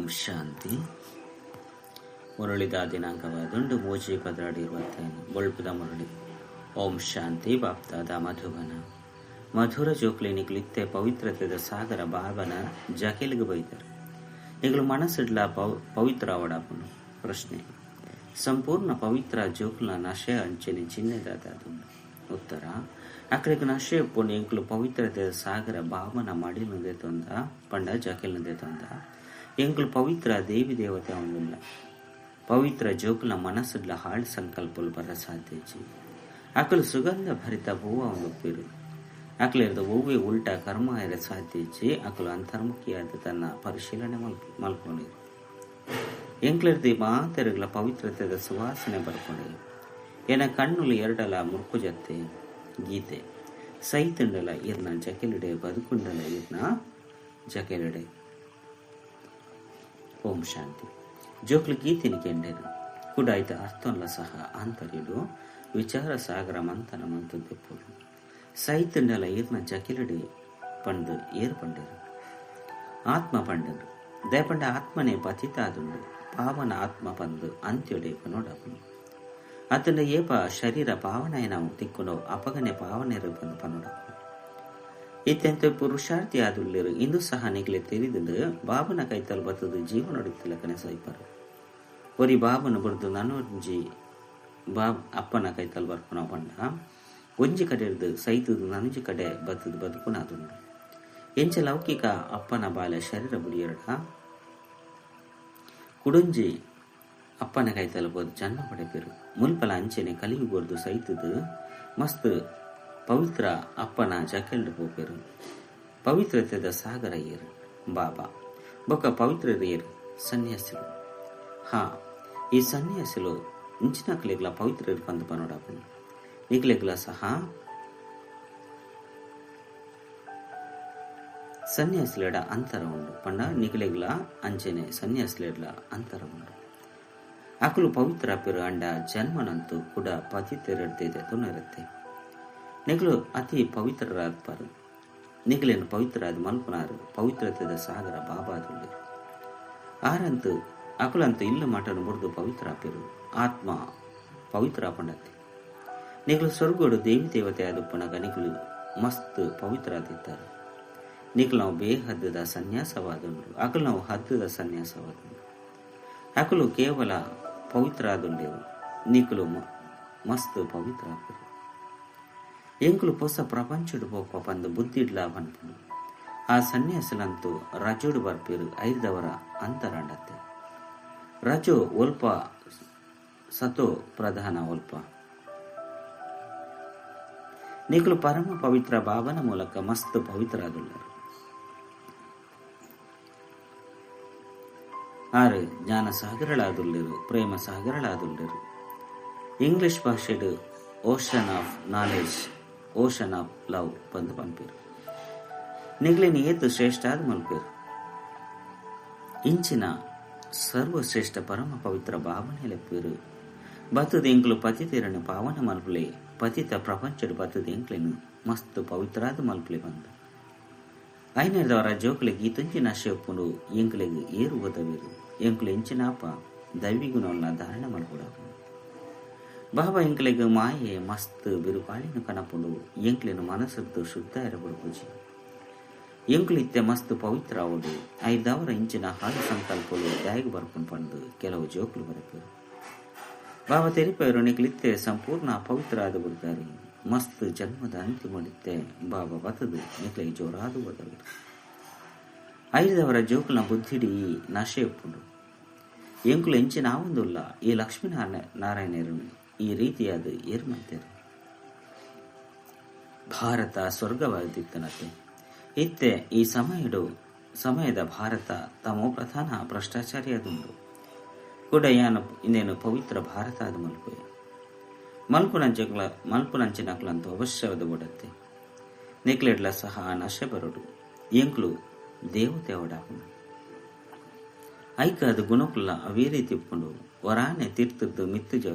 ಓಂ ಶಾಂತಿ. ಮುರಳಿದ ದಿನಾಂಕವಾದುಂಡು 3/12/25. ಬೊಳ್ಪುದ ಮುರಳಿ. ಓಂ ಶಾಂತಿ. ಬಾಪ್ತಾದ ಮಧುಬನ. ಮಧುರ ಜೋಕ್ಲಿ ನಿಕ್ಲಿತ್ತೆ ಪವಿತ್ರತೆದ ಸಾಗರ ಬಾಬನ ಜಕೆಲ್ಗ್ ಬೈದರು. ನಿಗಲು ಮನಸ್ಸಿಡ್ಲ ಪವಿತ್ರ ಅವಡಾಪುನು. ಪ್ರಶ್ನೆ: ಸಂಪೂರ್ಣ ಪವಿತ್ರ ಜೋಕ್ಲ ನಶೆ ಅಂಚನೆ ಚಿಹ್ನೆದಾದುಂಡು. ಉತ್ತರ: ಅಕ್ರೆಗ್ ನಶೆ ಉಪ್ಪುಂಡು ಎಂಕ್ಲು ಪವಿತ್ರತೆದ ಸಾಗರ ಬಾಬನ ಮಡಿಲುಂದೆ ತೊಂದ ಪಂಡ ಜಕೆಲ್ನುಂದೆ ತೊಂದ ಎಂಕ್ಲು ಪವಿತ್ರ ದೇವಿ ದೇವತೆ ಅವನುಲ್ಲ. ಪವಿತ್ರ ಜೋಕುಲ ಮನಸ್ಸುಡ್ಲ ಹಾಳ್ ಸಂಕಲ್ಪಲು ಬರ ಸಾಧ್ಯಜಿ. ಅಕಲು ಸುಗಂಧ ಭರಿತ ಹೂವ ಉಪ್ಪೇರು. ಅಕಲಿರ್ದ ಒವ್ವೆ ಉಲ್ಟಾ ಕರ್ಮ ಇರ ಸಾಧ್ಯಜಿ. ಅಕಲು ಅಂತರ್ಮುಖಿಯಾದ ತನ್ನ ಪರಿಶೀಲನೆ ಮಲ್ಪೊಂಡಿರು. ಎಂಕ್ಲಿರ್ದಿ ಮಾತೆರುಗಳ ಪವಿತ್ರತೆದ ಸುವಾಸನೆ ಬರ್ಪೊಂಡೆ. ಎನ ಕಣ್ಣುಲು ಎರಡಲ ಮುರ್ಕುಜತ್ತೆ. ಗೀತೆ: ಸೈತುಂಡಲ ಇರ್ನ ಜಕೆಲಿಡೆ, ಬದುಕುಂಡಲ ಇರ್ನ ಜಕೆಲಿಡೆ. ಓಂ ಶಾಂತಿ. ಜೋಕ್ಲು ಗೀತೆನಿ ಕೆಂಡೆರು ಕುಡಾಯ್ತ ಅರ್ಥಂಲ ಸಹ ಆಂತರ್ಯಡು ವಿಚಾರ ಸಾಗರ ಮಂಥನ ಮಂತುದೆಪ್ಪುಡು. ಸೈತುಂಡಲ ಇರ್ನ ಜಕೆಲಿಡೆ ಪಂಡು ಏರು ಪಂಡೆರು. ಆತ್ಮ ಪಂಡರು. ದಯಪಂಡ ಆತ್ಮನೇ ಪತಿತಾದುಂಡು. ಪಾವನ ಆತ್ಮ ಪಂದು ಅಂತ್ಯೊಡೆ ಪನೋಡಾಪುಂಡು. ಅತನ ಏಪ ಶರೀರ ಪಾವನಾಯನವು ತಿಕ್ಕುನೋ ಅಪಗನೆ ಪಾವನೆರು ಪಂದು ಪನೋಡಾಪುಂಡು. ಇತ್ತೆಂತ ಪುರುಷಾರ್ಥಿ ಆದುಲ್ಲೇರು ಇಂದು ಸಹ ನಿಗಲೆ ತೆರಿದುಂಡು. ಬಾಬನ ಕೈತಲ್ ಬತ್ತದು ಜೀವನೊಡಿತ್ತಲಕನೆ ಸೈಪರು. ಒರಿ ಬಾಬನ ಬುರ್ದು ನನೊಂಜಿ ಬಾಬ್ ಅಪ್ಪನ ಕೈತಲ್ ಬರ್ಪುನ ಪಂಡ ಒಂಜಿ ಕಡೆ ಸೈತುದು ನನೊಂಜಿ ಕಡೆ ಬತ್ತದು ಬದುಕುನಾದುಂಡು. ಎಂಚ ಲೌಕಿಕ ಅಪ್ಪನ ಬಾಲೆ ಶರೀರ ಬುಡಿಯರಡ ಕುಡುಂಜಿ ಅಪ್ಪನ ಕೈತಲ್ ಬೋದು ಜನ್ಮ ಪಡೆಪೇರು. ಮುಲ್ಪಲ ಅಂಚೆನೆ ಕಲಿಯುಗೊರ್ದು ಸೈತುದು ಮಸ್ತ್ ಪವಿತ್ರ ಅಪ್ಪನ ಜಕೆಲ್ಡ್ ಪೋಪೇರು. ಪವಿತ್ರತೆದ ಸಾಗರ ಏರು ಬಾಬಾ. ಬೊಕ್ಕ ಪವಿತ್ರರು ಏರು ಸನ್ಯಾಸಿಲು. ಹಾ, ಈ ಸನ್ಯಾಸಿಲು ಇಂಚಿನಕ್ಲೆಗ್ಲ ಪವಿತ್ರರು ಪಂದು ಪನೋಡಾಪುಂಡು. ನಿಕ್ಲೆಗ್ಲ ಸಹ ಸನ್ಯಾಸಿಲೆಡ ಅಂತರ ಉಂಡು. ಪಂಡ ನಿಕ್ಲೆಗ್ಲ ಅಂಚೆನೆ ಸನ್ಯಾಸಿಲೆಡ್ಲ ಅಂತರ ಉಂಡು. ಅಕಲು ಪವಿತ್ರ ಪಿರು ಅಂಡ ಜನ್ಮನಂತೂ ಕೂಡ ಪತಿತೆರಡ್ದಿದೆ ತುನರುತ್ತೆ. ನಿಗಲು ಅತಿ ಪವಿತ್ರರಾದ್ಪರು. ನಿಗಲೇನು ಪವಿತ್ರರಾದ ಮಲ್ಪನಾರು ಪವಿತ್ರತೆದ ಸಾಗರ ಬಾಬಾದುಳ್ಳಿರು. ಆರಂತು ಅಕುಲಂತು ಇಲ್ಲು ಮಠನು ಮುರಿದು ಪವಿತ್ರಾಪಿರು. ಆತ್ಮ ಪವಿತ್ರ ಪಂಡತ್ತೆ. ನಿಗಲು ಸ್ವರ್ಗೋಡು ದೇವಿ ದೇವತೆ ಆದುಪ್ಪನಗ ನಿಗಲು ಮಸ್ತ್ ಪವಿತ್ರಾದಿತ್ತಾರೆ. ನಿಗಲು ನಾವು ಬೇಹದ್ದದ ಸನ್ಯಾಸವಾದುಂಡು. ಅಕಲು ನಾವು ಹದ್ದದ ಸನ್ಯಾಸವಾದುಂಡು. ಅಕಲು ಕೇವಲ ಪವಿತ್ರಾದುಂಡೇವು. ನಿಕಲು ಮಸ್ತ್ ಪವಿತ್ರಾಪಿರು. ಎಂಕುಲು ಪೊಸ ಪ್ರಪಂಚಡು ಪೋಪ ಪಂದು ಬುದ್ಧಿಡ್ಲ ಪನ್ಪುಂಡು. ಆ ಸನ್ಯಾಸಲಂತೂ ರಜೋಡು ಬರ್ಪೇರು. ಐದವರ ಅಂತರಾಂಡತ್ತೆ. ರಜೋ ಒಲ್ಪ ಸತೋ ಪ್ರಧಾನ ಒಲ್ಪ. ನಿಕಲು ಪರಮ ಪವಿತ್ರ ಬಾಬನ ಮೂಲಕ ಮಸ್ತ್ ಪವಿತ್ರಾದುಳ್ಳರು. ಆರು ಜ್ಞಾನ ಸಾಗರಳಾದುಳ್ಳಿರು, ಪ್ರೇಮ ಸಾಗರಳಾದುಳ್ಳಿರು. ಇಂಗ್ಲಿಷ್ ಭಾಷೆಡು ocean of knowledge, ocean of love ಬಂದು ಪನ್ಪೇರು. ನಿಗ್ಲಿನ ಏತು ಶ್ರೇಷ್ಠ ಆದ ಮಲ್ಪೇರು. ಇಂಚಿನ ಸರ್ವಶ್ರೇಷ್ಠ ಪರಮ ಪವಿತ್ರ ಭಾವನೆ ಲೆಪ್ಪೇರು. ಬತ್ತದ ಎಂಕ್ಲು ಪತಿತೇರನ್ನು ಪಾವನ ಮಲ್ಪಲೆ. ಪತಿತ ಪ್ರಪಂಚಡು ಬತ್ತದ ಎಂಕ್ಲೆನು ಮಸ್ತ್ ಪವಿತ್ರಾದ ಮಲ್ಪಲೆ ಬಂದು. ಐನರ್ದವರ ಜೋಕ್ಲೆಗ್ ಈತೊಂಜಿ ನಶೆ ಉಪ್ಪುಂಡು. ಎಂಕ್ಲೆಗ್ ಏರು ಓದವೇರು. ಎಂಕ್ಲು ಎಂಚಿನಾಪ ದೈವಿಗುಣವನ್ನ ಧಾರಣ ಮಲ್ಪೊಡಾಪುಂಡು. ಬಾಬಾ ಎಂಕ್ಲೆಗ್ ಮಾಯೆ ಮಸ್ತ್ ಬಿರುಗಾಳಿನ ಕನಪುಂಡು. ಎಂಕ್ಲೆನು ಮನಸ್ಸದ್ದು ಶುದ್ಧ ಇರಬಡು. ಎಂಕ್ಲು ಇತ್ತೆ ಮಸ್ತ್ ಪವಿತ್ರ ಅವಡು. ಐದವರ ಇಂಚಿನ ಹಾಳು ಸಂಕಲ್ಪಲು ದಾಯಿಗೆ ಬರ್ಪುಂಡು ಪಂಡು ಕೆಲವು ಜೋಕ್ಲು ಬರಪೇರು. ಬಾಬಾ ತೆರಿಪೇರು ನಿಕ್ಲಿತ್ತೆ ಸಂಪೂರ್ಣ ಅಪವಿತ್ರ ಆದ ಬಿಡ್ತಾರೆ. ಮಸ್ತ್ ಜನ್ಮದ ಅಂತಿಮಡಿತ್ತೆ ಬಾಬಾ ಬತದು ನಿಕ್ಲೆಗ್ ಜೋರಾದ ಓದವರು. ಐದವರ ಜೋಕುಲ್ನ ಬುದ್ಧಿಡಿ ನಶೆ ಉಪ್ಪುಂಡು. ಎಂಕುಲು ಎಂಚಿನ ಆವೊಂದುಲ್ಲ. ಈ ಲಕ್ಷ್ಮೀ ನಾರಾಯಣರು ಈ ರೀತಿಯಾದ ಏರ್ಮಂತೆರು. ಭಾರತ ಸ್ವರ್ಗವಾದಿತ್ತನತೆ. ಇತ್ತೆ ಈ ಸಮಯದ ಭಾರತ ತಮೋ ಪ್ರಧಾನ ಭ್ರಷ್ಟಾಚಾರಿಯಾದುಂಡು. ಕೂಡ ಯಾನು ಇನ್ನೇನು ಪವಿತ್ರ ಭಾರತ ಆದ ಮಲ್ಪೆ. ಮಲ್ಪುನಂಚಿನಕ್ಲಂತೂ ಅವಶ್ಯವಾದ ಓಡತ್ತೆ. ನಿಕ್ಲೆಡ್ಲ ಸಹ ನಶೆ ಬರೋಡು. ಎಂಕ್ಲು ದೇವತೆ ಅವಡಾಪುಂಡು. ಐಕ ಅದು ಗುಣಕುಲ್ಲ ಅವೇ ರೀತಿ ಉಪ್ಪುಂಡು. ವರಾನೆ ತೀರ್ಥದ್ದು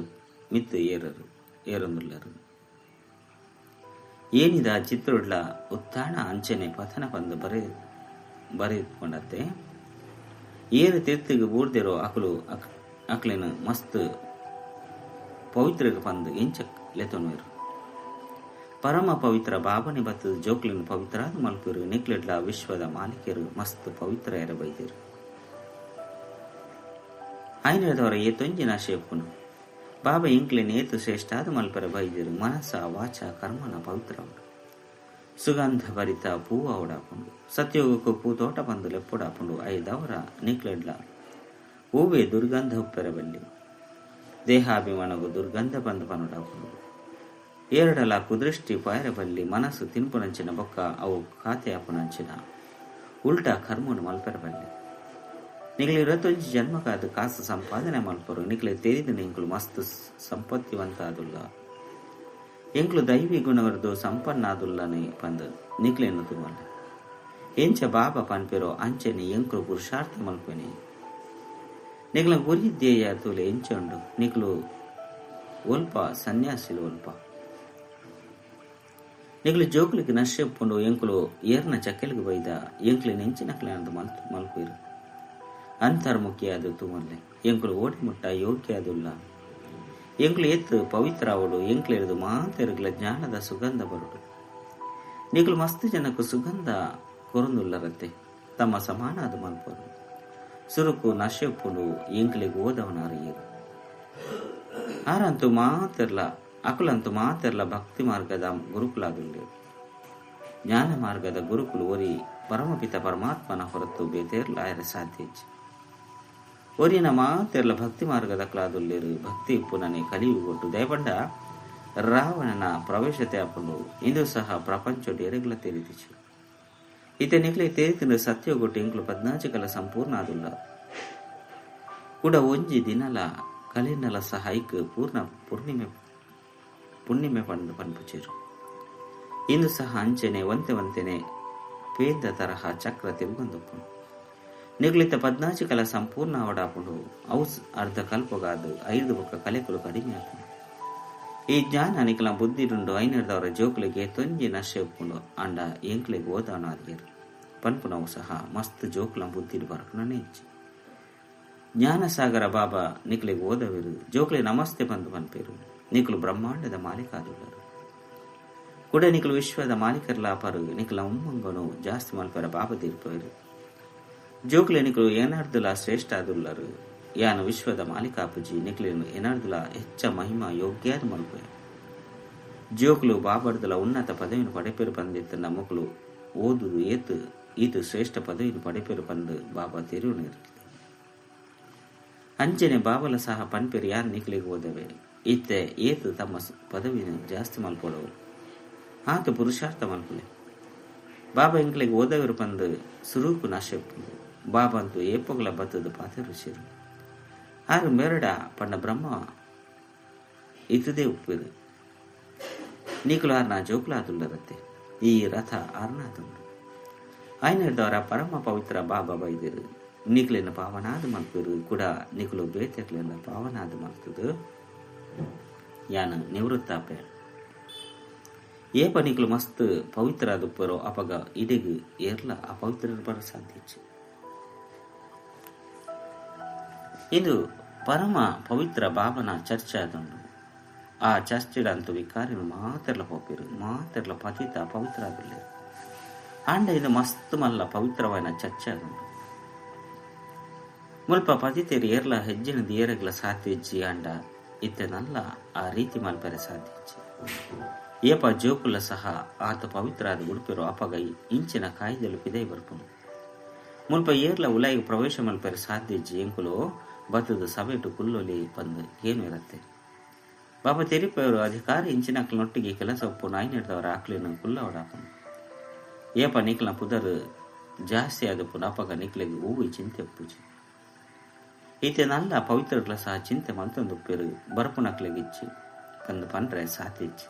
ಮಿತ್ತು ಏರೊಂದುಲ್ಲರು. ಏನಿದ ಚಿತ್ರೋಡ್ಲ ಉತ್ಥಾನ ಅಂಚನೆ ಪತನ ಬಂದು ಬರೆದುಕೊಂಡತ್ತೆ. ಏರು ತಿರ್ತಿಗೆ ಬೂರ್ದಿರೋ ಅಕಲು ಅಕ್ಲೆನ ಮಸ್ತ್ ಪವಿತ್ರರು ಪಂದು ಎಂಚ ಲೆತೊನುವೆರು. ಪರಮ ಪವಿತ್ರ ಬಾಬನೆ ಬತ್ತದ ಜೋಕ್ಲಿನ ಪವಿತ್ರಾದ ಮಲ್ಪುರು ನಿಕ್ಲೆಡ್ಲ ವಿಶ್ವದ ಮಾಲೀಕರು ಮಸ್ತ್ ಪವಿತ್ರ ಎರ ಬೈದಿರು. ಐನದವರ ಏತೊಂಜಿ ನಾಶೆಪ್ಪುನು ಬಾಬಾ ಇಂಕ್ಲೆನ್ ಏತು ಶ್ರೇಷ್ಠಾದ ಮಲ್ಪರ ಬೈದಿರು. ಮನಸ ವಾಚ ಕರ್ಮನ ಪವಿತ್ರವಡು ಸುಗಂಧ ಭರಿತ ಪೂ ಅವಡಾಪುಂಡು ಸತ್ಯೋಗಕ್ಕೂ ಪೂ ತೋಟ ಬಂದು ಲೆಪ್ಪುಡಾಪುಂಡು. ಐದವರ ನಿಕ್ಲೆಡ್ಲ ಹೂವೇ ದುರ್ಗಂಧ ಉಪ್ಪೆರಬಲ್ಲಿ ದೇಹಾಭಿಮಾನಗು ದುರ್ಗಂಧ ಬಂದು ಪನುಡಾಪುಂಡು. ಏರಡಲ ಕುದೃಷ್ಟಿ ಪಾಯರಬಲ್ಲಿ ಮನಸ್ಸು ತಿನ್ಪುನಂಚಿನ ಬೊಕ್ಕ ಅವು ಖಾತೆ ಅಪುನಂಚಿನ ಉಲ್ಟಾ ಕರ್ಮನು ಮಲ್ಪೆರಬಲ್ಲಿ. ನಿಕ್ಲೆ ಇರತ್ತೊಂಜಿ ಜನ್ಮಕ್ಕಾದ ಕಾಸು ಸಂಪಾದನೆ ಮಲ್ಪರು. ನಿಕ್ಲೆ ತೆರಿದ ಎಂಕುಲು ಮಸ್ತ್ ಸಂಪತ್ತಿವಂತ ಆದುಲ್ಲ ಎಂಕುಲು ದೈವಿ ಗುಣವರದು ಸಂಪನ್ನಾದುಲ್ಲನೆ ಪಂದ್ ನಿಕ್ಲೆನು ತುವಲ್ಲ. ಎಂಚ ಬಾಬಾ ಪನ್ಪೆರೋ ಅಂಚನೆ ಎಂಕುಲು ಪುರುಷಾರ್ಥ ಮಲ್ಪೆನೆ. ನಿಕ್ಲ ಗುರಿ ಧ್ಯೇಯ ತೂಲೆ ಎಂಚ ಉಂಡು. ನಿಕ್ಲು ಒಲ್ಪ ಸನ್ಯಾಸಿಲು ಒಲ್ಪ ನಿಕ್ಲು ಜೋಕ್ಲಿಗೆ ನಶ್ಯಪ್ಪುಂಡು. ಎಂಕುಲು ಏರ್ನ ಚಕ್ಕೆಲಿಗೆ ಬೈದ ಎಂಕ್ಲೆ ನೆಂಚಿನಕ್ಲೆ ಅಂದು ಮಲ್ಪುಯಿರು. ಅಂತರ್ಮುಖಿಯಾದ ತೂಮಲ್ಲೆ ಎಂಕುಲು ಓಡಿ ಮುಟ್ಟ ಯೋಗ್ಯಾದುಲ್ಲ. ಎಂಕುಲು ಎತ್ತು ಪವಿತ್ರ ಅವಡು ಎಂಕ್ಲೆರ್ದು ಮಾತೆರುಗ್ಲ ಜ್ಞಾನದ ಸುಗಂಧ ಬರುಡು. ನಿಕ್ಲು ಮಸ್ತ್ ಜನಕ್ಕೂ ಸುಗಂಧ ಕೊರಂದುಲ್ಲರತ್ತೆ ತಮ್ಮ ಸಮಾನ ಅದು ಮಲ್ಪರು. ಸುರುಕು ನಶೆಪ್ಪುಂಡು ಎಂಕ್ಲೆಗ್ ಓದವನಾರು ಏರು. ಆರಂತೂ ಮಾತೆರ್ಲ ಅಕುಲಂತೂ ಮಾತೆರ್ಲ ಭಕ್ತಿ ಮಾರ್ಗದ ಗುರುಕುಲಾದುಲ್ಲೇರು. ಜ್ಞಾನ ಮಾರ್ಗದ ಗುರುಕುಲು ಒರಿ ಪರಮಪಿತ ಪರಮಾತ್ಮನ ಹೊರತು ಬೇತೇರ್ಲ ಸಾಧ್ಯ. ಒರಿನ ಮಾತೆರ್ಲ ಭಕ್ತಿ ಮಾರ್ಗದ ಕ್ಲಾದುಲ್ಲೇರು. ಭಕ್ತಿ ಪುನನೆ ಕಲಿಯುಗೊಟ್ಟು ದಯಪಂಡ ರಾವಣನ ಪ್ರವೇಶತೆ ಅಪ್ಪುಂಡು. ಇಂದು ಸಹ ಪ್ರಪಂಚೊಡು ಎರೆಗ್ಲ ತೆರಿತಿಚು. ಇತೆ ನಿಕ್ಲೆ ತೇರಿತಿನ ಸತ್ಯಗೊಟ್ಟು ಎಂಕ್ಲು ಪದ್ನಾಚಿಕಲ ಸಂಪೂರ್ಣ ಆದುಲ್ಲ. ಕೂಡ ಒಂಜಿ ದಿನಲ ಕಲಿನಲ ಸಹ ಐಕ್ ಪೂರ್ಣ ಪುಣ್ಣಿಮೆ ಪಂಡು ಪನ್ಪುಚೇರು. ಇಂದು ಸಹ ಅಂಚನೆ ಒಂತೆ ಒಂತೆನೆ ಪೇದ ತರಹ ಚಕ್ರ ತಿರುಗೊಂದುಪ್ಪುಂಡು. ನಿಗ್ಲಿತ ಪದ್ನಾಚಿಕಲ ಸಂಪೂರ್ಣ ಅವಡಾಪುಂಡು. ಅವು ಅರ್ಧ ಕಲ್ಪಗಾದು ಐದು ಬೊಕ್ಕ ಕಲೆಕುಲು ಕಡಿಮೆ ಆಪುಂಡು. ಈ ಜ್ಞಾನ ನಿಕ್ಲ ಬುದ್ಧಿರುಂಡು. ಐನರ್ದವರ ಜೋಕುಲಿಗೆ ತೊಂಜಿ ನಶೆ ಉಪ್ಪುಂಡು. ಅಂಡ ಎಂಕ್ಲೆಗ್ ಓದವನ ಅರಿಯರು ಪನ್ಪುನವು ಸಹ ಮಸ್ತ್ ಜೋಕುಲ ಬುದ್ಧಿಡು ಬರಕುನನೇ ಇಜ್ಜಿ. ಜ್ಞಾನಸಾಗರ ಬಾಬಾ ನಿಕ್ಲೆಗ್ ಓದವಿರು. ಜೋಕ್ಲೆ ನಮಸ್ತೆ ಬಂದು ಪನ್ಪೇರು. ನಿಕ್ಲು ಬ್ರಹ್ಮಾಂಡದ ಮಾಲೀಕಾದುಳ್ಳರು. ಕೂಡ ನಿಕ್ಲು ವಿಶ್ವದ ಮಾಲೀಕರ್ಲಾಪರು. ನಿಕ್ಲ ಉಮ್ಮಂಗನು ಜಾಸ್ತಿ ಮಲ್ಪರ ಬಾಬಾ ತೀರ್ಪರು. ಜೋಕ್ಲೆ ನಿಕ್ಲು ಏನಾರ್ದುಲ ಶ್ರೇಷ್ಠ ಆದುಲ್ಲರು. ಯಾನು ವಿಶ್ವದ ಮಾಲೀಕಾಪುಜಿ ನಿಕ್ಲೇನು ಏನಾರ್ದುಲ ಹೆಚ್ಚ ಮಹಿಮಾ ಯೋಗ್ಯಾದ ಮಲ್ಪೆ. ಜೋಕ್ಲು ಬಾಬರ್ದುಲ ಉನ್ನತ ಪದವಿಯನ್ನು ಪಡೆಪೇರು ಪಂದಿತ್ತ ಮಕ್ಕಳು ಓದುದು ಏತು ಈತು ಶ್ರೇಷ್ಠ ಪದವಿಯನ್ನು ಪಡೆಪೇರು ಪಂದು ಬಾಬಾ ತೆರಿವು. ಅಂಚನೆ ಬಾಬಲ ಸಹ ಪನ್ಪೇರು ಯಾರು ನಿಕ್ಲಿಗೆ ಓದವೆ ಇತ್ತೆ ಏತು ತಮ್ಮ ಪದವಿಯನ್ನು ಜಾಸ್ತಿ ಮಲ್ಪೊಡವು ಆತ ಪುರುಷಾರ್ಥ ಮಲ್ಪಲೆ. ಬಾಬಾ ಎಂಕ್ಲಿಗೆ ಓದವರು ಪಂದು ಸುರೂಕು ನಾಶೆಪ್ಪುಂಡು. ಬಾಬಾ ಅಂತೂ ಏಪೊಗ್ಲ ಬತ್ತದ ಪಾತೆರುಚಿರು. ಆರು ಮೆರಡ ಪಂಡ ಬ್ರಹ್ಮ ಇತದೇ ಉಪ್ಪಿರು. ನೀಕುಲು ಆರ್ನ ಜೋಕುಲಾದುಳ್ಳರತ್ತೆ. ಈ ರಥ ಆರ್ನಾದುಂಡು. ಐನರ್ದವರ ಪರಮ ಪವಿತ್ರ ಬಾಬಾ ಬೈದಿರು. ನಿಕ್ಲಿನ ಪಾವನಾದ ಮಲ್ಪಿರು. ಕೂಡ ನಿಕ್ಲು ಬೇತೆಕ್ಲಿನ ಪಾವನಾದ ಮಲ್ತದು ಯಾನ ನಿವೃತ್ತಾಪೆ. ಏಪ ನಿಕ್ಲು ಮಸ್ತ್ ಪವಿತ್ರ ಆದುಪ್ಪರೋ ಅಪಗ ಇಡೆಗು ಏರ್ಲ ಅಪವಿತ್ರ ಬರ ಸಾಧ್ಯ. ಇದು ಪರಮ ಪವಿತ್ರ ಬಾಬನ ಚರ್ಚೆ ಆದುಂಡು. ಆ ಚರ್ಚಿಡಂತೂ ವಿಕಾರಿನ ಮಾತೆರ್ಲ ಪೋಪಿರು ಮಾತೆರ್ಲ ಪತಿತ ಪವಿತ್ರ ಆದುಲ್ಲೇರು. ಆಂಡ ಇದು ಮಸ್ತ್ ಮಲ್ಲ ಪವಿತ್ರವಾದ ಚರ್ಚೆ ಆದುಂಡು. ಮುಲ್ಪ ಪತಿತೇರು ಏರ್ಲ ಹೆಜ್ಜಿನ ಏರಗ್ಲ ಸಾಧ್ಯ ಅಂಡ ಇತ್ತೆನಲ್ಲ ಆ ರೀತಿ ಮಲ್ಪರೆ ಸಾಧ್ಯ. ಏಪ ಜೋಕುಲ ಸಹ ಆತ ಪವಿತ್ರ ಆದ ಉಡುಪಿರೋ ಅಪಗ ಇಂಚಿನ ಕಾಯ್ದೆಲು ಪಿದೈ ಬರ್ಪುನು. ಮುಲ್ಪ ಏರ್ಲ ಉಲಾಯಿಗೆ ಪ್ರವೇಶ ಮಲ್ಪರೆ ಸಾಧ್ಯ. ಎಂಕುಲು ಬತ್ತದ ಸಭೆಟು ಕುಲ್ಲೊಲಿ ಪಂದು ಏನು ಇರತ್ತೆ. ಬಾಬಾ ತೆರಿಪೆಯವರು ಅಧಿಕಾರಿ ಇಂಚಿನ ನೊಟ್ಟಿಗೆ ಕೆಲಸ ಒಪ್ಪು ನಾಯಿ ನಡೆದವರ ಆಕ್ಲಿನ ಕುಲ್ಲವಡಾಪನು. ಏಪ ನಿಕ್ಲ ಪುದರ್ ಜಾಸ್ತಿ ಆದಪ್ಪು ಅಪಗ ನಿಕ್ಲೆಗೆ ಹೂವು ಚಿಂತೆ ಒಪ್ಪುಜಿ. ಈತೆ ನಲ್ಲ ಪವಿತ್ರಗಳ ಸಹ ಚಿಂತೆ ಮಲ್ತೊಂದುಪ್ಪೇರು ಬರಪುನಕ್ಲೆಗೆ ಇಚ್ಚಿ ಕಂದು ಪಂಡ್ರೆ ಸಾಧ್ಯ ಇಚ್ಚಿ.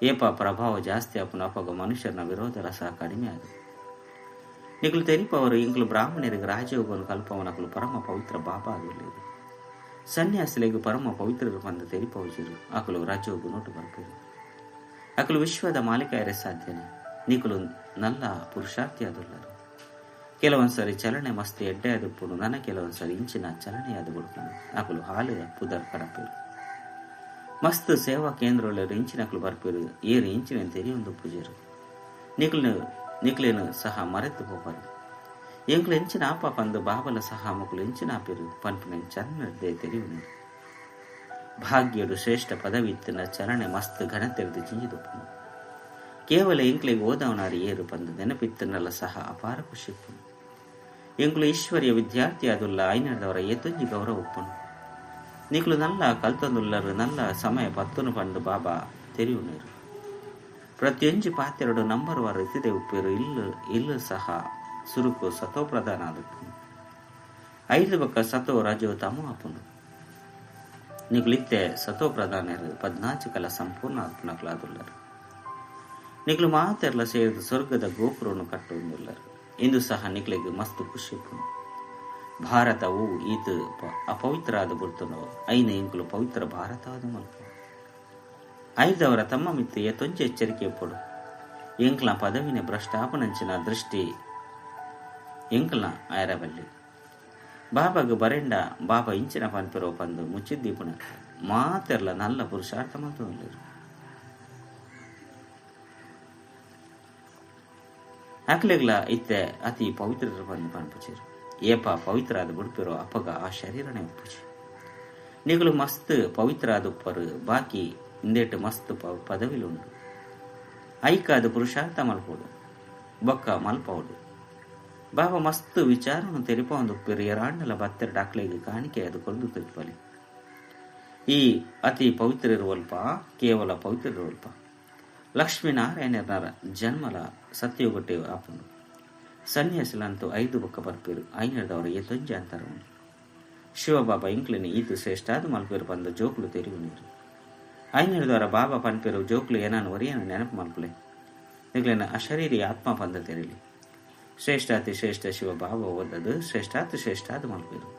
ಏಪ ಪ್ರಭಾವ ಜಾಸ್ತಿ ಆಪುನ ಅಪಗ ಮನುಷ್ಯನ ವಿರೋಧರ ಸಹ ಕಡಿಮೆ ಆದ. ನಿಕ್ಲು ತೆರಿಪವರು ಇಂಕ್ಲು ಬ್ರಾಹ್ಮಣರಿಗೆ ರಾಜಯೋಗವನ್ನು ಕಲ್ಪವನಕಲು ಪರಮ ಪವಿತ್ರ ಬಾಬಾ ಆಗಿರಲಿಲ್ಲ. ಸನ್ಯಾಸಿಲೆಗು ಪರಮ ಪವಿತ್ರರು ಬಂದ ತೆರಿಪವುಜಿರು. ಆಕಲು ರಾಜಯೋಗ ನೋಟು ಬರ್ಪೇರು. ಆಕಲು ವಿಶ್ವದ ಮಾಲೀಕ ಎರೆ ಸಾಧ್ಯನೆ. ನಿಕುಲು ನಲ್ಲ ಪುರುಷಾರ್ಥಿ ಆದುಲ್ಲರು. ಕೆಲವೊಂದು ಸಾರಿ ಚಲನೆ ಮಸ್ತ್ ಎಡ್ಡೆ ಆದುಪ್ಪುಂಡು, ನನ ಕೆಲವೊಂದು ಸಾರಿ ಇಂಚಿನ ಚಲನೆ ಆದ್ ಬುಡ್ಪುಂಡು. ಅಕುಲು ಹಾಲು ಪುದರ್ ಕಡಪೆರ್. ಮಸ್ತ್ ಸೇವಾ ಕೇಂದ್ರೊಲೆಡ್ ಇಂಚಿನಕುಲು ಬರ್ಪೆರ್, ಏರ್ ಇಂಚಿನ ತೆರಿಯೊಂದು ಪೂಜೆರ್. ನಿಕ್ಲೆನ್ ಸಹ ಮರೆತು ಪೋಪರ್. ಎಂಕ್ಲು ಎಂಚಿನ ಆಪ ಪಂದ್ ಬಾಬಲ ಸಹ ಮೊಕುಲು ಎಂಚಿನ ಆಪೆರ್ ಪನ್ಪಿನ ಚರಣರ್ದೇ ತೆರಿಯುನು. ಭಾಗ್ಯಡು ಶ್ರೇಷ್ಠ ಪದವಿ ಇತ್ತಿನ ಚರಣೆ ಮಸ್ತ್ ಘನತೆರ್ದ್ ಜಿಂಜಿದುಪ್ಪುಂಡು. ಕೇವಲ ಎಂಕ್ಲೆಗ್ ಓದವನಾರ್ ಏರು ಪಂದ್ ನೆನಪಿತ್ತಿನಲ ಸಹ ಅಪಾರ ಖುಷಿ ಇಪ್ಪುಂಡು. ಎಂಕ್ಲು ಈಶ್ವರ್ಯ ವಿದ್ಯಾರ್ಥಿ ಆದುಲ್ಲ ಐನರ್ದವರ ಏತೊಂಜಿ ಗೌರವ ಉಪ್ಪುಂಡು. ನಿಕ್ಲು ನಲ್ಲ ಕಲ್ತೊಂದುಲ್ಲರು ನಲ್ಲ ಸಮಯ ಪತ್ತುನು ಪಂದ್ ಬಾಬಾ ತೆರಿಯುನೇರು. ಪ್ರತಿಯೊಂಜಿ ಪಾತೆರಡು ನಂಬರ್ ವಾರ್ ಇತ್ತಿದೆ ಉಪ್ಪೇರು. ಇಲ್ಲು ಇಲ್ಲು ಸಹ ಸುರುಕು ಸತೋ ಪ್ರಧಾನ ಆದುಪ್ಪುಂಡು. ಐದು ಬೊಕ್ಕ ಸತೋ ರಜೋ ತಮೋ ಆಪುಂಡು. ನಿಕ್ಲು ಇತ್ತೆ ಸತೋ ಪ್ರಧಾನರು 14 ಕಲ ಸಂಪೂರ್ಣ ಆತ್ಮನಕಲಾದುಲ್ಲರು. ನಿಕ್ಲು ಮಾತೆರ್ಲ ಸೇರಿದ ಸ್ವರ್ಗದ ಗೋಪುರವನ್ನು ಕಟ್ಟುವುದುಲ್ಲರು. ಇಂದು ಸಹ ನಿಕ್ಲೆಗ್ ಮಸ್ತ್ ಖುಷಿ ಉಪ್ಪುಂಡು. ಭಾರತವು ಈತ ಅಪವಿತ್ರ ಆದ ಬುಡ್ತುಂಡು, ಐನ ಎಂಕುಲು ಪವಿತ್ರ ಭಾರತ ಆದ ಮಲ್ಪ. ಐದವರ ತಮ್ಮ ಮಿತ್ತು ಏತೊಂಜಿ ಎಚ್ಚರಿಕೆ ಇಪ್ಪೊಡು. ಎಂಕ್ಲ ಪದವಿನ ಭ್ರಷ್ಟಾಪನಂಚಿನ ದೃಷ್ಟಿ ಎಂಕ್ಲ ಆಯರಬಲ್ಲಿ. ಬಾಬಾಗ್ ಬರೆಂಡ ಬಾಬಾ ಇಂಚಿನ ಪನ್ಪಿರೋ ಪಂದು ಮುಚ್ಚಿದ್ದೀಪುಣ ಮಾತೆರ್ಲ ನಲ್ಲ ಪುರುಷಾರ್ಥ ಮಲ್ತೊಂದುಲ್ಲೆರ್. ಅಕ್ಲೆಗ್ಲ ಇತ್ತೆ ಅತಿ ಪವಿತ್ರ ಪಂದು ಪನ್ಪುಚೆರ್. ಏಪ ಪವಿತ್ರ ಆದ ಬುಡ್ಪಿರೋ ಅಪಗ ಆ ಶರೀರನೇ ಉಪ್ಪುಚಿ. ನಿಗುಲು ಮಸ್ತ್ ಪವಿತ್ರ ಆದ ಉಪ್ಪರು, ಬಾಕಿ ಇಂದೇಟು ಮಸ್ತ್ ಪದವಿಲುಂಡು. ಐಕಾದ ಪುರುಷಾರ್ಥ ಮಲ್ಪೋಡು ಬೊಕ್ಕ ಮಲ್ಪೋಡು. ಬಾಬಾ ಮಸ್ತ್ ವಿಚಾರವನ್ನು ತೆರಿಪೊಂದು ಉಪ್ಪೇರು. ಏರಾಂಡಲ ಬತ್ತೆರಡು ಅಕ್ಲೆಗ್ ಕಾಣಿಕೆ ಅದು ಕೊರ್ದು ತೆರಿಪಲಿ. ಈ ಅತಿ ಪವಿತ್ರ ಇರುವಲ್ಪ ಕೇವಲ ಪವಿತ್ರ ಇರುವಲ್ಪ ಲಕ್ಷ್ಮೀನಾರಾಯಣರ ಜನ್ಮಲ ಸತ್ಯಗೊಟ್ಟೆ ಆಪುಂಡು. ಸನ್ಯಾಸಿಲಂತೂ 5 ಬೊಕ್ಕ ಬರ್ಪೇರು. ಐನರ್ದವರು ಏತೊಂಜಿ ಅಂತಾರ ಉಂಡು. ಶಿವಬಾಬಾ ಇಂಕ್ಲೆನ್ ಈತು ಶ್ರೇಷ್ಠಾದ ಮಲ್ಪೇರು ಪಂದ ಜೋಕುಲು ತೆರಿಯುನೇರು. ಐನರ್ದವರ ಬಾಬಾ ಪನ್ಪೇರು ಜೋಕುಲು ಏನಾನು ಒರಿಯನ ನೆನಪು ಮಲ್ಪುಲೆ, ನಿಕ್ಲೆನ ಅಶರೀರಿ ಆತ್ಮ ಪಂದ ತೆರಿಲಿ. ಶ್ರೇಷ್ಠಾತಿ ಶ್ರೇಷ್ಠ ಶಿವ ಬಾಬಾ ಓದದು ಶ್ರೇಷ್ಠಾತಿ ಶ್ರೇಷ್ಠಾದ ಮಲ್ಪೇರು.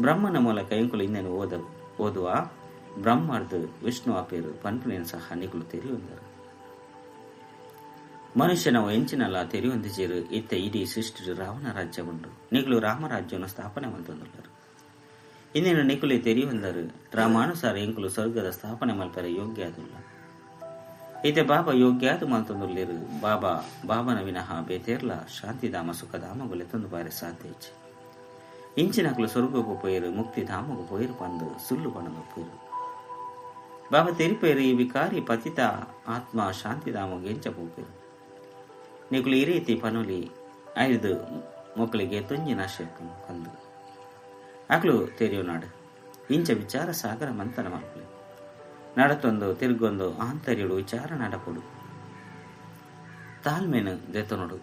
ಬ್ರಹ್ಮನ ಮೂಲಕ ಎಂಕುಲು ಇನ್ನೇನು ಓದುವ ಬ್ರಹ್ಮರ್ದು ವಿಷ್ಣು ಆಪೇರು ಪನ್ಪುನೇನು ಸಹ ನಿಕುಲು ತೆರಿಯೊಂದರು. ಮನುಷ್ಯನ ಎಂಚಿನಲ್ಲ ತೆರಿಯೊಂದಿಜೇರು. ಇತ್ತ ಇಡೀ ಸೃಷ್ಟಿ ರಾವಣ ರಾಜ್ಯ ಉಂಡು. ನಿಕುಲು ರಾಮರಾಜ್ಯವನ್ನು ಸ್ಥಾಪನೆ ಮಲ್ತೊಂದುಲ್ಲರು. ಇನ್ನೇನು ನಿಕುಲೆ ತೆರಿಯೊಂದರು. ರಾಮಾನುಸಾರ ಎಂಕುಲು ಸ್ವರ್ಗದ ಸ್ಥಾಪನೆ ಮಲ್ಪರೆ ಯೋಗ್ಯ ಆದುಲ್ಲ. ಇತ್ತೆ ಬಾಬಾ ಯೋಗ್ಯಾದು ಮಲ್ತೊಂದುಲ್ಲೇರು. ಬಾಬಾ ಬಾಬನ ವಿನಃ ಬೇತೇರ್ಲ ಶಾಂತಿಧಾಮ ಸುಖಧಾಮಗಳು ಎತ್ತೊಂದು ಬಾರಿ ಸಾಧ್ಯ ಇಚ್ಚೆ. ಇಂಚಿನಕುಲು ಸ್ವರ್ಗಕ್ಕೂ ಪೋಯಿರು ಮುಕ್ತಿಧಾಮಗೂ ಪೋಯಿರು ಪಂದು ಸುಳ್ಳು ಪಣದು ಪೋಯಿರು. ಬಾಬಾ ತೆರಿಪೇರು ಈ ವಿಕಾರಿ ಪತಿತ ಆತ್ಮ ಶಾಂತಿಧಾಮಗೆ ಎಂಚ ಪೋಪೇರು. ನಿಕುಲು ಈ ರೀತಿ ಪನುಲಿ ಐದು ಮಕ್ಕಳಿಗೆ ತೊಂಜಿ ನಾಶ ಕಂದು ಅಕ್ಲು ತೆರಿಯು ನಾಡು. ಇಂಚ ವಿಚಾರ ಸಾಗರ ಮಂಥನ ಮಲ್ಪುಲೆ. ನಡತೊಂದು ತಿರುಗೊಂದು ಆಂತರ್ಯಡು ವಿಚಾರ ನಡಪೊಡು. ತಾಳ್ಮೆನು ದೆತೊನೊಡು.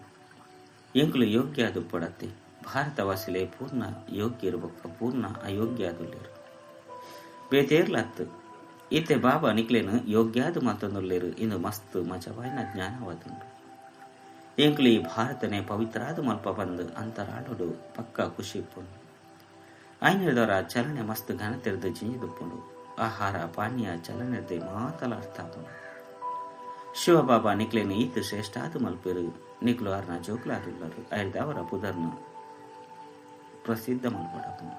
ಎಂಕುಲು ಯೋಗ್ಯ ದುಪ್ಪಡತ್ತೆ. ಭಾರತವಾಸಿಲೆ ಪೂರ್ಣ ಯೋಗ್ಯರು ಬೊಕ್ಕ ಪೂರ್ಣ ಅಯೋಗ್ಯ ಆದುಲ್ಲೇರು. ಬೇತೇರ್ಲತ್ತು ಇತ್ತೆ ಬಾಬಾ ನಿಕ್ಲೇನು ಯೋಗ್ಯಾದು ಮತ್ತೊಂದುಲ್ಲೇರು. ಇಂದು ಮಸ್ತ್ ಮಜವಾಯಿನ ಜ್ಞಾನವಾದುಂಡು. ಎಂಕುಲು ಈ ಭಾರತನೇ ಪವಿತ್ರಾದ ಮಲ್ಪ ಬಂದು ಅಂತರಾಳೋಡು ಪಕ್ಕ ಖುಷಿ ಇಪ್ಪುಂಡು. ಐನದವರ ಚಲನೆ ಮಸ್ತ್ ಘನತೆರ್ದು ಜಿಂಜಿದುಪ್ಪುಂಡು. ಆಹಾರ ಪಾನೀಯ ಚಲನೆರ್ದೆ ಮಾತಲ ಅರ್ಥ ಆಪುಂಡು. ಶಿವಬಾಬಾ ನಿಕ್ಲೇನು ಈತ ಶ್ರೇಷ್ಠಾದ ಮಲ್ಪೇರು. ನಿಕ್ಲು ಅರ್ನ ಜೋಕ್ಲಾದುಲ್ಲರು. ಐದವರ ಪುದರ್ನ ಪ್ರಸಿದ್ಧ ಮಲ್ಪಡಪುಂಡು.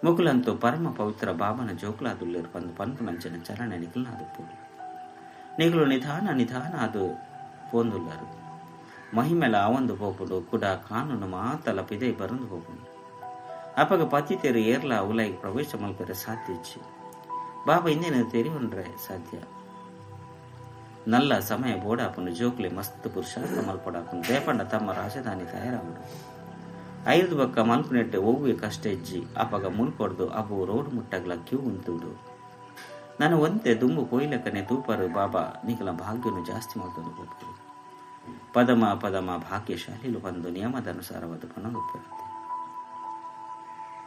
ಮುಕುಲಂತೂ ಪರಮ ಪವಿತ್ರ ಬಾಬನ ಜೋಕ್ಲಾದುಲ್ಲೇರು ಪಂದು ಪನ್ಪುನಂಚಿನ ಚಲನೆ ನಿಕ್ಲನಾದುಪ್ಪುಂಡು. ನಿಕುಲು ನಿಧಾನ ನಿಧಾನ ಅದು ಪೋಂದುಲ್ಲರು. ಮಹಿಮೆಲ ಆವೊಂದು ಪೋಪುಂಡು. ಕುಡ ಕಾನೂನು ಮಾತಲ ಪಿದೈ ಬರಂದು ಪೋಪುಂಡು. ಅಪಗ ಪತಿತೆರು ಏರ್ಲ ಉಲಾಯಿಗೆ ಪ್ರವೇಶ ಮಲ್ಪೆರೆ ಸಾಧ್ಯ ಇಚ್ಚಿ. ಬಾಬಾ ಇನ್ನೇನು ತೆರಿಯುಂಡ್ರೆ ಸಾಧ್ಯ. ನಲ್ಲ ಸಮಯ ಬೋಡಾಪುಂಡು. ಜೋಕ್ಲೆ ಮಸ್ತ್ ಪುರುಷಾರ್ಥ ಮಲ್ಪಡಾಪುಂಡು. ದೇಪಂಡ ತಮ್ಮ ರಾಜಧಾನಿ ತಯಾರಾವುಡು. 5 ಬೊಕ್ಕ ಮಲ್ಪುನೆಟ್ ಒವ್ವೆ ಕಷ್ಟ ಇಜ್ಜಿ. ಅಪಗ ಮುಲ್ಪೊಡ್ದು ಅವು ರೋಡ್ ಮುಟ್ಟಗ್ಲ ಕ್ಯೂ ಉಂತುಂಡು. ನಾನು ಒಂತೆ ದುಂಬು ಪೋಯ್ಲಕ್ಕನೆ ತೂಪರು ಬಾಬಾ ನಿಕಲ ಭಾಗ್ಯನು ಜಾಸ್ತಿ ಮಲ್ತೊಂದು ಪೋಪುಂಡು. ಪದಮ ಪದಮ ಭಾಗ್ಯಶಾಲಿಲು ಬಂದು ನಿಯಮದ ಅನುಸಾರವಾದ ಪಣೊಂದುಪ್ಪುತ್ತೆ.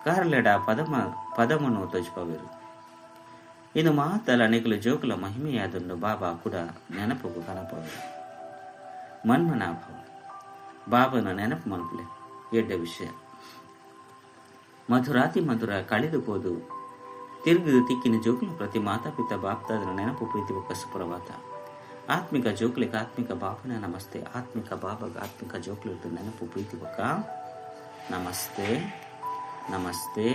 ಕಾರ್ಲೆಡ ಪದಮ ಪದಮನು ತೋಜ್ಪವೇರು. ಇನ್ನು ಮಾತಲ ನಿಕಲು ಜೋಕುಲ ಮಹಿಮೆಯಾದುಂಡು. ಬಾಬಾ ಕೂಡ ನೆನಪುಗು ಕನಪವೇರು. ಮನ್ಮನಾಭವ ಬಾಬನ ನೆನಪು ಮಲ್ಪುಲೆ ಎಡ್ಡೆ ವಿಷಯ. ಮಧುರಾತಿ ಮಧುರ ಕಳೆದು ಹೋದು ತಿರುಗಿದು ತಿಕ್ಕಿನ ಜೋಕುಲ ಪ್ರತಿ ಮಾತಾ ಪಿತಾ ಬಾಪ್ತಾದನ ನೆನಪು ಪ್ರೀತಿ ಬೊಕ್ಕ ಸುಪ್ರಭಾತ. ಆತ್ಮಿಕ ಜೋಕ್ಲೆಗ್ ಆತ್ಮಿಕ ಬಾಬನ ನಮಸ್ತೆ. ಆತ್ಮಿಕ ಬಾಬಗ್ ಆತ್ಮಿಕ ಜೋಕ್ಲೆರ್ದ್ ನೆನಪು ಪ್ರೀತಿ ಬೊಕ್ಕ ನಮಸ್ತೆ ನಮಸ್ತೆ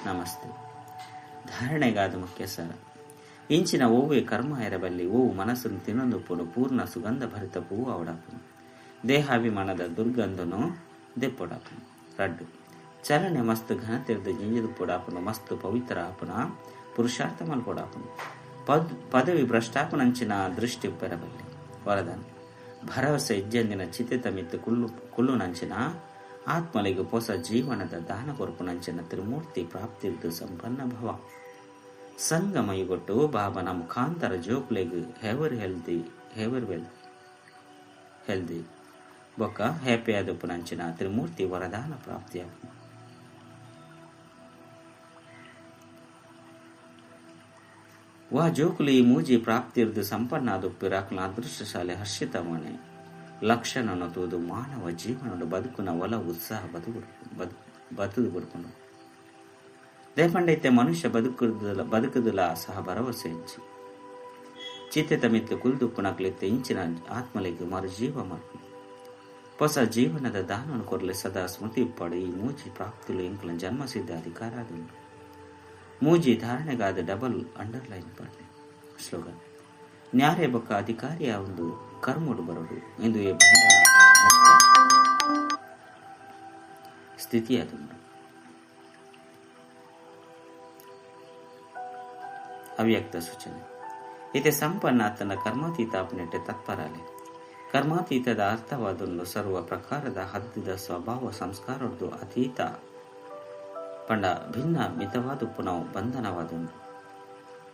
ನಮಸ್ತೆ. ಧಾರಣೆಗಾದ ಮುಖ್ಯ ಸರ ಇಂಚಿನ ಒವ್ವೆ ಕರ್ಮ ಎರಬಲ್ಲಿ ಓವು ಮನಸ್ಸನ್ನು ತಿನ್ನೊಂದುಪ್ಪುನು ಪೂರ್ಣ ಸುಗಂಧ ಭರಿತ ಪೂವು ಅವಡಾಪುನು ದೇಹಾಭಿಮಾನದ ದುರ್ಗಂಧನು ದೆಪ್ಪೊಡಾಪುನು. ರಡ್ಡು ಚಲನೆ ಮಸ್ತ್ ಘನತೆರ್ದ್ ಜಿಂಜಿದುಪ್ಪೊಡಾಪುನು ಮಸ್ತ್ ಪವಿತ್ರ ಆಪುನ ಪುರುಷಾರ್ಥ ಮಲ್ಪೊಡಾಪುನು ಪದವಿ ಭ್ರಷ್ಟಾಪುನಂಚಿನ ದೃಷ್ಟಿ ಪೆರಬಲ್ಲಿ. ವರದಾನ ಭರವಸೆ ಇಜ್ಜಂದಿನ ಚಿತೆತ ಮಿತ್ತು ಕುಳ್ಳುನಂಚಿನ ಆತ್ಮಲಿಗೆ ಪೊಸ ಜೀವನದ ದಾನ ಕೊರ್ಪುನಂಚಿನ ತ್ರಿಮೂರ್ತಿ ಪ್ರಾಪ್ತಿರ್ದು ಸಂಪನ್ನ ಭವ. ಸಂಗಮಯುಗೊಟ್ಟು ಬಾಬನ ಮುಖಾಂತರ ಜೋಕ್ಲೆಗ್ ಹೆವರ್ ಹೆಲ್ದಿ ಹೆವರ್ ವೆಲ್ ಹೆಲ್ದಿ ಬೊಕ್ಕ ಹ್ಯಾಪಿಯಾದಪ್ಪುನಂಚಿನ ತ್ರಿಮೂರ್ತಿ ವರದಾನ ಪ್ರಾಪ್ತಿಯಾಪುನು. ವಾ ಜೋಕುಲಿ ಮೂಜಿ ಪ್ರಾಪ್ತಿರ್ದು ಸಂಪನ್ನ ಆದುಪ್ಪಿರಾಕ್ಲ ಅದೃಷ್ಟಶಾಲೆ ಹರ್ಷಿತಮನೆ ಲಕ್ಷಣನು ತೂದು ಮಾನವ ಜೀವನಡು ಬದುಕುನ ಒಲ ಉತ್ಸಾಹ ಬದುಕು ಬದುಕೊಂಡು ದೇಪಂಡೈತೆ ಮನುಷ್ಯ ಬದುಕುದುಲ ಸಹ ಭರವಸೆ ಇಜ್ಜಿ. ಚಿತ್ತೆತ ಮಿತ್ತು ಕುಲ್ದುಪ್ಪುನಕ್ಲಿತ್ತೆ ಇಂಚಿನ ಆತ್ಮಲಿಗೆ ಮರುಜೀವ ಮಲ್ಪು ಹೊಸ ಜೀವನದ ದಾನನು ಕೊರಲೆ ಸದಾ ಸ್ಮೃತಿ ಉಪ್ಪಾಡು. ಈ ಮೂಜಿ ಪ್ರಾಪ್ತಿಲು ಎಂಕುಲ ಜನ್ಮಸಿದ್ಧ ಅಧಿಕಾರ ಆದುಂಡು. ಮೂಜಿ ಧಾರಣೆಗಾದ ಡಬಲ್ ಅಂಡರ್ಲೈನ್ ಪಾಡ್ಲೆ. ಸ್ಲೋಗನ್ ನ್ಯಾರೆ ಬೊಕ್ಕ ಅಧಿಕಾರಿಯ ಒಂದು ಕರ್ಮುಡು ಬರಡು ಎಂದು ಈ ಬಂಧನ ಮುಕ್ತ ಸ್ಥಿತಿಯಾದುಂಡು. ಅವ್ಯಕ್ತ ಸೂಚನೆ ಇತೆ ಸಂಪನ್ನ ತನ್ನ ಕರ್ಮಾತೀತ ಅಪನೆಟ್ಟೆ ತತ್ಪರಾಲೆ. ಕರ್ಮಾತೀತದ ಅರ್ಥವಾದೊಂದು ಸರ್ವ ಪ್ರಕಾರದ ಹದ್ದಿದ ಸ್ವಭಾವ ಸಂಸ್ಕಾರದ್ದು ಅತೀತ ಪಂಡ ಭಿನ್ನ ಮಿತವಾದ ಪುನಃ ಬಂಧನವಾದುಂಡು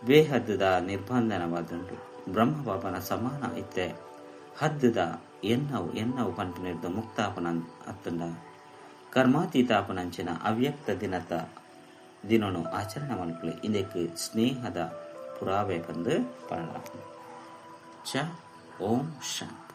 ಬೇಹದ್ದುದ ನಿರ್ಬಂಧನವಾದುಂಡು. ಬ್ರಹ್ಮಬಾಬನ ಸಮಾನ ಇತ್ತೆ ಹದ್ದುದ ಎನ್ನವು ಎನ್ನವು ಪನ್ಪಿನಿರ್ದು ಮುಕ್ತಾಪನ ಅತ್ತಂಡ ಕರ್ಮಾತೀತಾಪನಂಚಿನ ಅವ್ಯಕ್ತ ದಿನತ ದಿನನು ಆಚರಣೆ ಮಲ್ಪುಲೆ. ಇಂದಕ್ಕೆ ಸ್ನೇಹದ ಪುರಾವೆ ಬಂದು ಪಣಲ. ಚ ಓಂ ಶಾಂತಿ.